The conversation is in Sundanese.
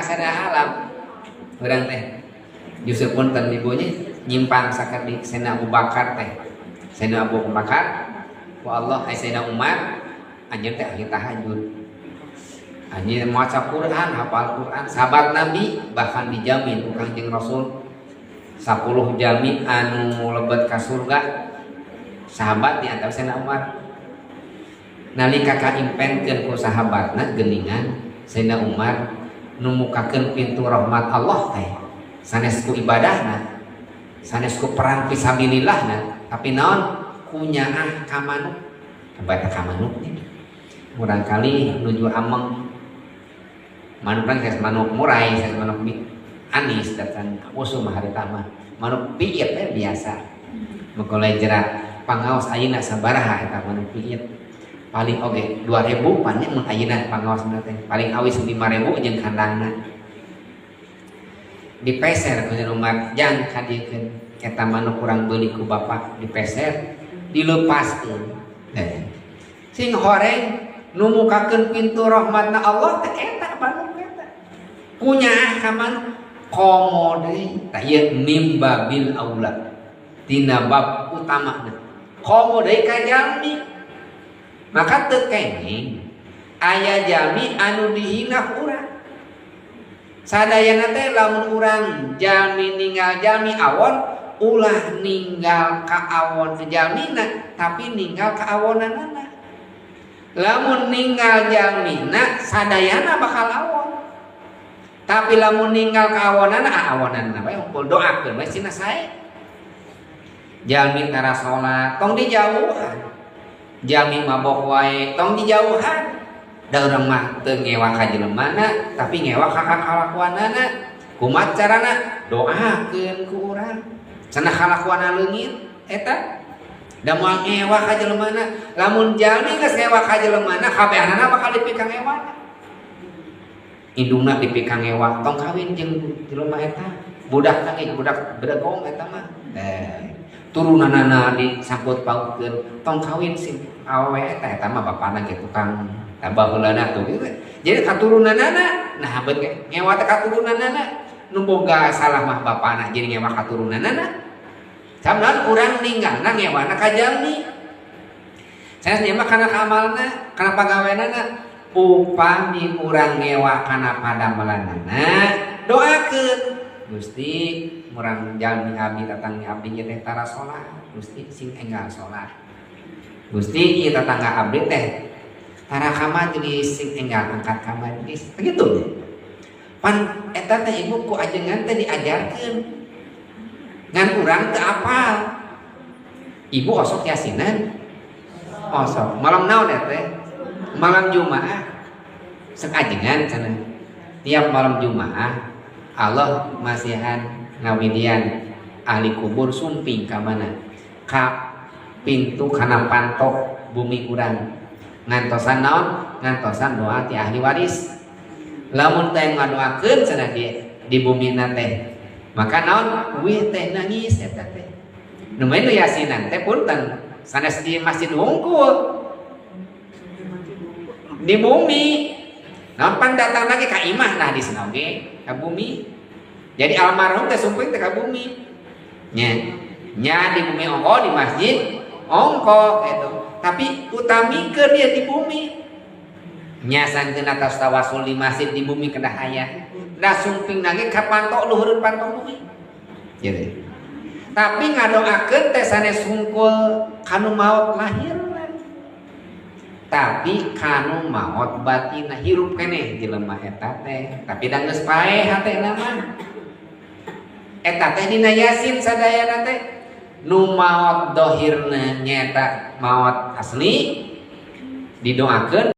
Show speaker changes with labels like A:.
A: ka sadaya alam. Urang teh justru, punten ibunya, nyimpang sakedik. Sayyidina Abu Bakar teh, Sayyidina Abu Bakar wa Allah, ai Sayyidina Umar anjeun teh ahli tahajud, anjeun maca Quran, hafal Quran, sahabat Nabi, bahkan dijamin ku Kangjeng Rasul 10 jalmi anu lebet ka surga sahabat di antara Sayyidina Umar. Nalika kaimpenkeun ku sahabatna geuningan, Sayyidina Umar nu mukakeun pintu rahmat Allah teh sanes ku ibadahna, sanes ku perang fisabilillahna, tapi naon? Ku nyaah ka manuk. Baca ka manuk nya murangkali nuju ameng manuk kan, sanes manuk murai, sanes manuk anis datang usum harita mah, manuk piit teh biasa megolai jerat. Pangaos ayeuna sabaraha eta manuk piit? Paling oge 2000 pan nya mun ayeuna pangaos teh, paling awis 5000 jeung kandangna. Dipeser ku Umar, jang kadiekeun eta manuk, kurang beuli ku bapak. Dipeser, dilepaskeun. Eh, sing horeng nu mukakeun pintu rahmatna Allah teh eta manuk eta ku nyaah ka manuk. Komo deui tah ieu mimbabil aula, tina bab utamana, komo deui ka jalmi. Maka teu kenging aya jalmi anu dihina ku urang sadayana teh. Lamun urang jalmi ninggal jalmi awon, ulah ninggal ka awon jalmina, tapi ninggal ka awonanana. Lamun ninggal jalmina, sadayana bakal awon, tapi lamun ninggal ka awonana, ah, awonana bae unggul, doakeun we cenah sae. Jalmi tara salat, tong dijauhan. Jalmi mabok wae, tong dijauhan. Da urang mah teu ngewa ka jelemana, tapi ngewa ka kalakuanana. Kumaha carana? Doakeun ku urang cenah kalakuanna leungit eta, da moal ngewa ka jelemana. Lamun jalmi geus ngewa ka jelemana, kabehanana bakal dipikangewana. Indungna dipikangewa, "Tong kawin jeung jelema eta, budak ge budak bedegong eta mah." Eh, turunanana disangkut pautkeun, "Tong kawin si awewe eta, eta mah bapana ge tukang tabah heulana tuh," gitu. Jadi katurunanana, nah bet ngewa teh katurunanana. Nu boga salah mah bapana, jadi ngewa katurunanana. Sabab urang ninggalna ngewana ka jalmi. Sanes mah kana amalna, kana pagawenana. Upami urang ngewa kana padamelanana, doakeun, "Gusti, murang jalmi abdi, tatangga abdi teh tara salat, Gusti, sing enggal salat. Gusti, ieu tatangga abdi teh tara ka majelis, sing enggal angkat ka majelis." Begitu nya. Pan eta teh, Ibu, ku ajengan teh diajarkeun, ngan urang teu apal. Ibu osok yasinan? Osok. Malam naon eta teh? Malam Jumaah. Sek ajengan cenah, tiap malam Jumaah Allah masihan ngawidian ahli kubur sumping ka mana? Ka pintu, kana pantok bumi urang, ngantosan naon? Ngantosan doa ti ahli waris. Lamun teh ngadoakeun cenah di bumi teh, maka naon? Wih teh nangis eta teh. Nu main yasinan teh, punten, sanes di masjid hungkul, di bumi. Naon pan datang lagi ka imah, nah di sana oge ka bumi. Jadi almarhum teh sumping teh ka bumi nya, nya di bumi ongko, di masjid ongko gitu, tapi utamikeun dia di bumi nya. Sangkeun atas tawasul di masjid, di bumi kedah aya. Da sumping lagi ka pantok, luhureun pantok bumi gitu. Tapi ngadoakeun teh sanes hungkul kanu maot lahir, tapi kanu maot batina. Hirup keneh jelema eta teh, tapi da geus paeh hatena mah. Eta teh dina Yasin sadayana teh nu maot dohirna nyaeta maot asli didoakeun.